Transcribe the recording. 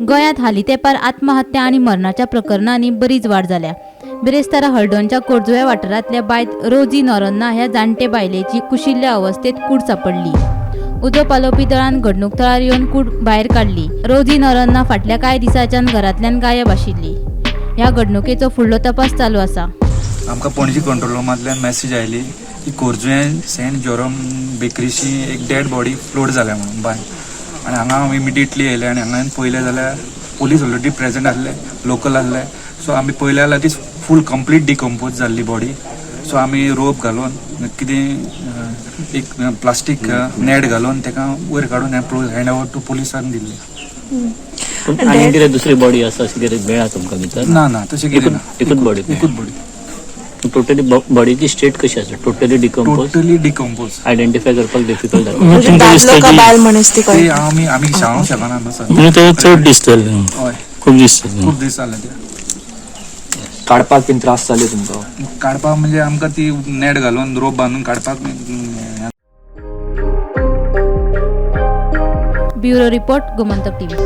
गोंयांत हालीं तेंपार आत्महत्या आनी मरणाच्या प्रकरणांनी बरीच वाड जाल्या. बिरेस्तारा हळदोणच्या खोर्जुव्या वाठारांतल्या बांयत रोजी नोरोन्हा ह्या जाणटे बायलेची कुशिल्ल्या अवस्थेत कूड सांपडली. उजो पालोवपी दळान घडणूक थळार येवन कूड भायर काडली. रोजी नोरोन्हा फाटल्या कांय दिसांच्यान घरांतल्यान गायब आशिल्ली. ह्या घडणुकेचो फुडलो तपास चालू आसा. आमकां पणजी कंट्रोल रुमांतल्यान मॅसेज आयली की खोर्जुवें सेंट जेरोम बेकरीशी एक डेड बॉडी फ्लोट जाल्या म्हणून बाय. आनी हांगा हांव इमिडिएटली येयले आनी हांगा पळयलें जाल्यार पोलीस ऑलरेडी प्रेजंट आसले, लोकल आसले. सो आमी पळयलें जाल्यार ती फूल कंप्लीट डिकम्पोज जाल्ली बॉडी. सो आमी रोप घालून कितें एक प्लास्टीक नेट घालून ताका वयर काडून हँड ओवर टू पोलिसांक दिल्ली. पूण आनी कितें दुसरी बॉडी आसा अशें कितें मेळ्ळा तुमकां भितर? ना ना, तशें कितें ना. एकूच body. एकूच बॉडी. टोटली बॉडीची स्टेट कशी आसा? Totally decompose? Totally decompose. Identify करपाक डिफिकल्ट जाता. म्हणजे तुमकां दादलो दिसता का की बायल मनीस ती ते कळटा. आमी आमी सांगूंक शकना न्हू सर. म्हणजे ते चड दिसतले. हय. खूब दिसतले. खूब दीस जाले ते. काडपाक बीन त्रास जाले तुमकां? काडपाक म्हणजे आमकां ती नेट घालून रोप बांदून काडपाक. Bureau report, Gomantak TV.